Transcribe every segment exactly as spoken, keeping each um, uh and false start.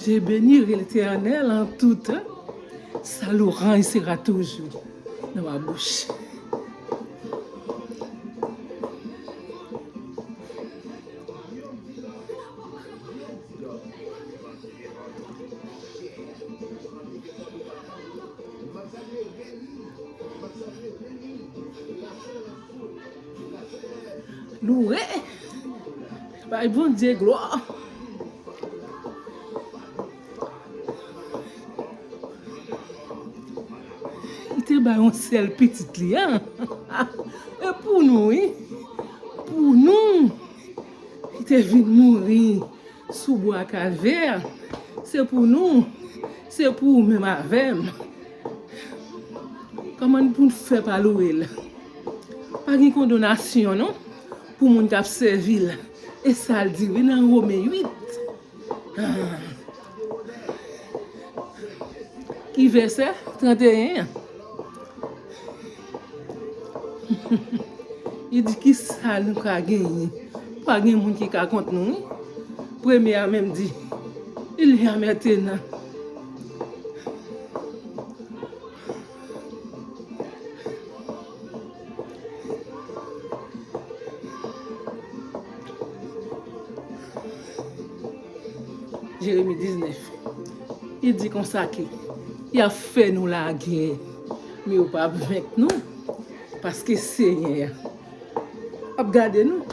Je bénirai l'Éternel en tout temps. Sa louanj sera toujours dans ma bouche. Louwe! Bay Bondye glwa! Li te bay yon sèl pitit li a. E pou nou, wi. Pou nou. Li te vin mouri sou bwa Kalvè. Se pou nou. Se pou ou menm avè m. Kòman pou n fè pa louwe l? Pa gen kondanasyon, non, pou moun k ap sèvi l. E sa l di, wi, nan Women uit. Ki vèsè? Tranteyen an. Li di, ki sa nou ka genyen? Pa gen moun ki ka kont nou, wi. Premye a menm di, il y a maintenant. Jeremi diznèf. Li di konsa ke y ap fè nou lagè, men yo p ap venk nou, paske Senyè a ap gade nou.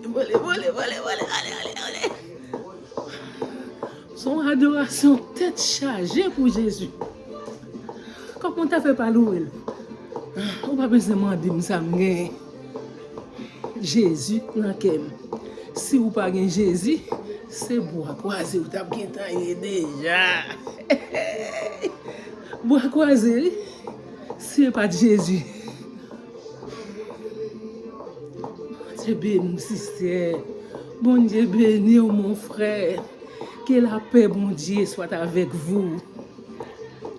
Vole, vole, vole, vole, ale, ale, ale. Se yon adorasyon tèt chaje pou Jezi. Kòman w ta fè pa louwe l? Ou pa bezwen mande m sa m genyen. Jezi nan kè m. Si w pa gen Jezi, se bwa kwaze w t ap gentan ye deja. Bwa kwaze, wi. Si e pa t Jezi. Bondye beni w, sistè. Bondye beni w, mon frè. Que la paix Bondye soit avec vous.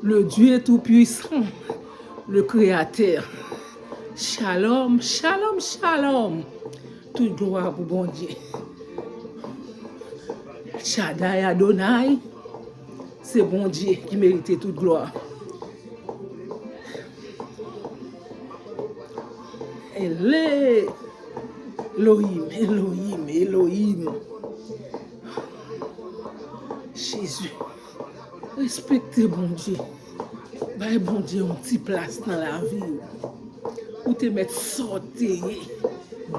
Le Dieu Tout-Puissant, le Créateur. Shalom, shalom, shalom. Tout glwa pou Bondye. Shaddai Adonai, se Bondye ki merite tout glwa. Ele Elohim, Elohim, Elohim. Jezi, respekte Bondye. Bay Bondye yon ti plas nan lavi w. Ou te mèt sa w te ye.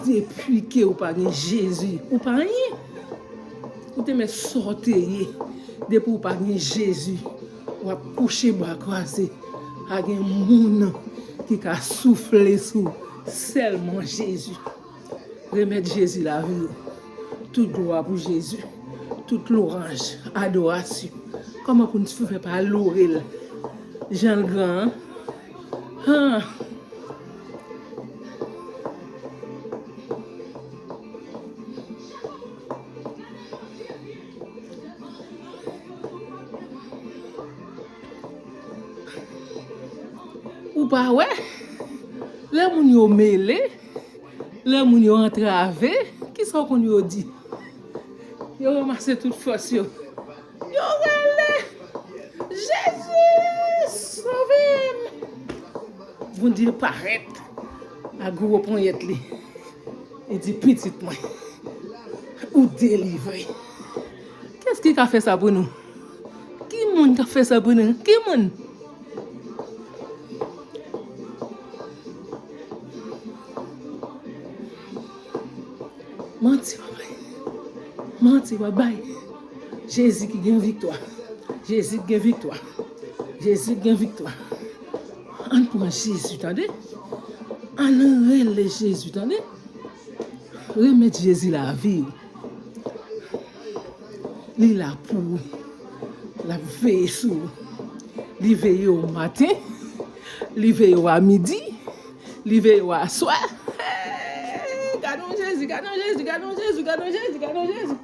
Depi ke ou pa gen Jezi, ou pa anyen. Ou te mèt sa w te ye. Depi ou pa gen Jezi, w ap kouche bra kwaze. Pa gen moun ki ka soufle sou w. Sèlman Jezi. Remèt Jezi lavi w. Tout glwa pou Jezi. Tout lwanj, adorasyon. Kòman pou n fè pa louwe l jan l gran an? Han! Ou pa wè? Lè moun yo mele, lè moun yo antrave, kisa w konn yo di? Yo ranmase tout fòs yo. Yo rele, Jezi, sove m! Bondye parèt ak gwo ponyèt li. Li di, pitit mwen, ou delivre. Kiyès ki ka fè sa pou nou? Ki moun k ap fè sa pou nou? Ki moun? Manti w ap bay. Manti w ap bay. Jezi ki gen viktwa. Jezi ki gen viktwa. Jezi ki gen viktwa. Ann pran Jezi, tande. Ann rele Jezi, tande. Remèt Jezi lavi w. Li la pou ou. L ap veye sou ou. Li veye w maten. Li veye w a midi. Li veye w aswè. Hey! Gade yon Jezi, gade yon Jezi, gade yon Jezi, gade yon Jezi, gade yon Jezi.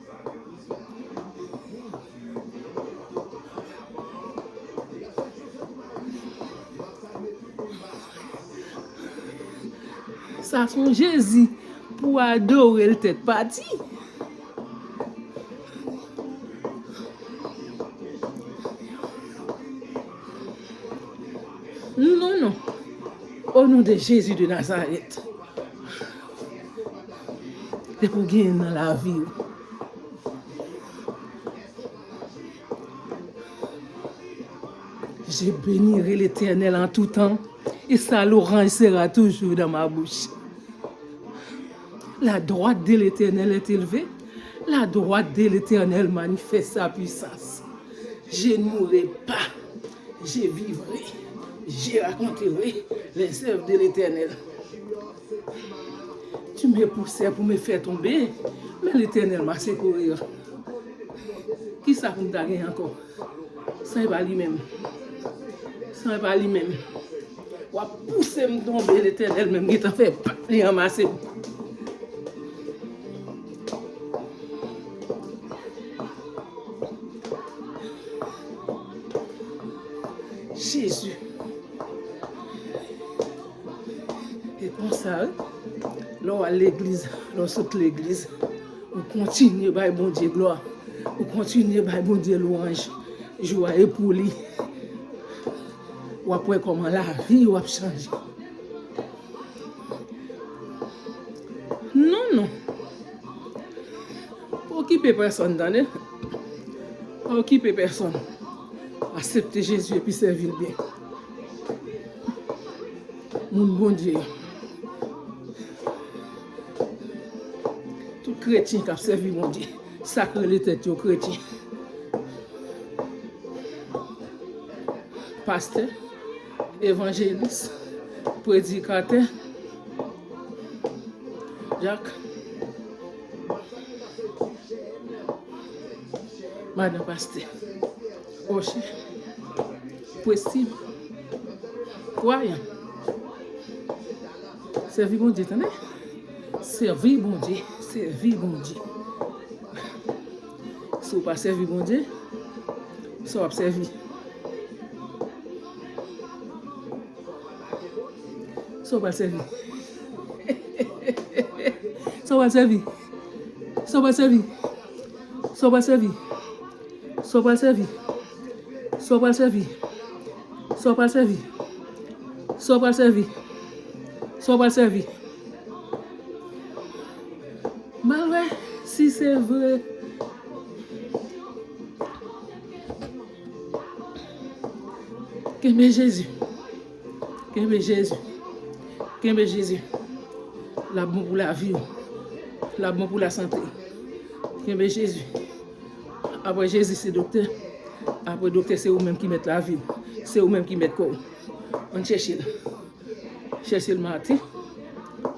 Sa se yon Jezi pou adore l tèt pati. Non, non. O non de Jezi de Nazarèt. Depi w genyen nan lavi w. Je bénirai l'Éternel en tout temps, et sa louange sera toujours dans ma bouche. La droite de l'Éternel est élevée, la droite de l'Éternel manifeste sa puissance. Je ne mourrai pas, je vivrai, je raconterai les œuvres de l'Éternel. Tu me poussais pour me faire tomber, mais l'Éternel m'a secouru. Kisa pou m ta gen ankò? San epa li menm. San epa li menm. W ap pouse m tonbe, Letènèl menm gentan fè p li ranmase m. Jezi. E konsa, wi, lè w al legliz, lè w sot legliz, ou kontinye bay Bondye glwa, ou kontinye bay Bondye lwanj, jou a e pou li. W ap wè kòman lavi w ap chanje. Non, non. Pa okipe pèsonn, tande. Pa okipe pèsonn. Aksepte Jezi epi sèvi l byen. Moun Bondye yo. Tout kretyen k ap sèvi Bondye, sa k rele tèt yo kretyen. Pastè, evanjelis, predikatè, dyak, madan pastè, oche, presi, kwayan. Sèvi Bondye, tande? Sèvi Bondye, sèvi Bondye. Si w pa sèvi Bondye, sa w ap sèvi? Sa w pral sèvi? Sa w pral sèvi? Sa w pral sèvi? Sa w pral sèvi? Sa w pral sèvi? Sa w pral sèvi? Sa w pral sèvi? Sa w pral sèvi? Sa w pral sèvi? M al wè si se vre. Kenbe Jezi. Kenbe Jezi. Kenbe Jezi. L ap bon pou lavi w. L ap bon pou lasante w. Kenbe Jezi. Apre Jezi se doktè. Apre doktè se ou menm ki mèt lavi w. Se ou menm ki mèt kò w. Ann chèche l. Chèche l maten,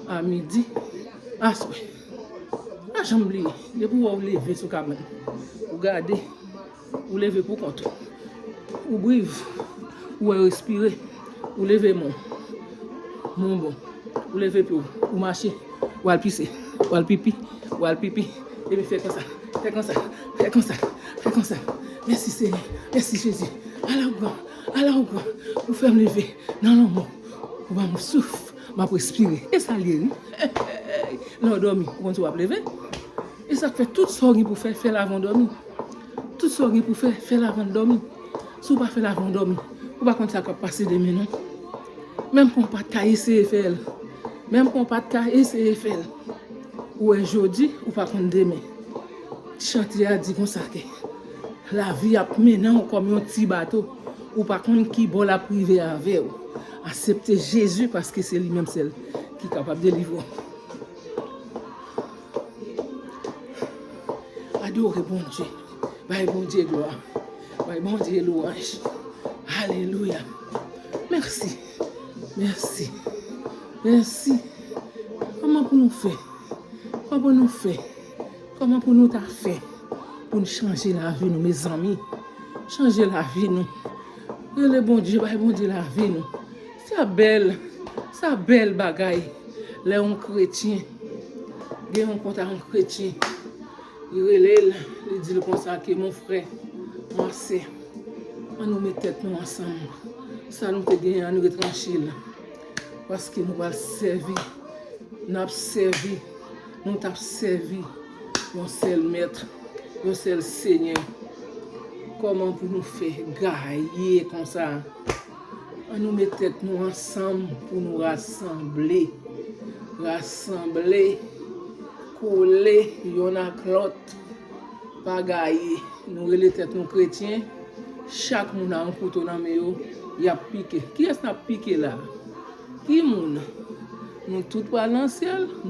a midi, aswè. Pa janm bliye, depi w wè w leve sou kabann, ou gade, ou leve pou kont ou. Ou briv, ou wè respire, ou leve men w. Men w bon. Ou leve pye w, ou mache, ou al pise, ou al pipi, ou al pipi. Epi fè konsa, fè konsa, fè konsa, fè konsa. Mèsi Senyè, mèsi Jezi. Ala w gran, ala w gran. Ou fè m leve nan lanmò. Ou ban m souf, m ap respire. E sa l ye, wi. Lè w dòmi, ou konn si w ap leve. E sa k fè tout sa w gen pou fè, fè l avan w dòmi. Tout sa w gen pou fè, fè l avan w dòmi. Si w pa fè l avan w dòmi, ou pa konn sa k ap pase demen, non. Menm kon w pa t ka eseye fè l. Menm kon w pa t ka eseye fè l. Ou wè jodi, ou pa konn demen. Chante a di konsa ke lavi ap mennen w kòm yon ti bato. Ou pa konn ki bò l ap rive avè w. Aksepte Jezi paske se li menm sèl ki kapab delivre w. Adore Bondye. Bay Bondye glwa. Bay Bondye lwanj. Alelouya. Mèsi. Mèsi. Mèsi. Kòman pou nou fè? Kòman nou fè? Kòman pou nou ta fè pou n chanje lavi nou, mezanmi? Chanje lavi nou. Rele Bondye, bay Bondye lavi nou. Sa bèl, sa bèl bagay. Lè yon kretyen gen yon kont a yon kretyen, li rele l, li di l konsa ke, mon frè, ma sè, ann nou met tèt nou ansanm. Sa nou te genyen, ann retranche l. Paske nou pral sèvi N ap sèvi, nou t ap sèvi yon sèl Mèt, yon sèl Senyè. Kòman pou nou fè gaye konsa? Ann nou met tèt nou ansanm pou nou rasanble. Rasanble, kole yonn ak lòt. Pa gaye. Nou rele tèt nou kretyen. Chak moun a yon kouto nan men yo, y ap pike. Kiyès n ap pike la? Ki moun? Nou tout pral nan syèl?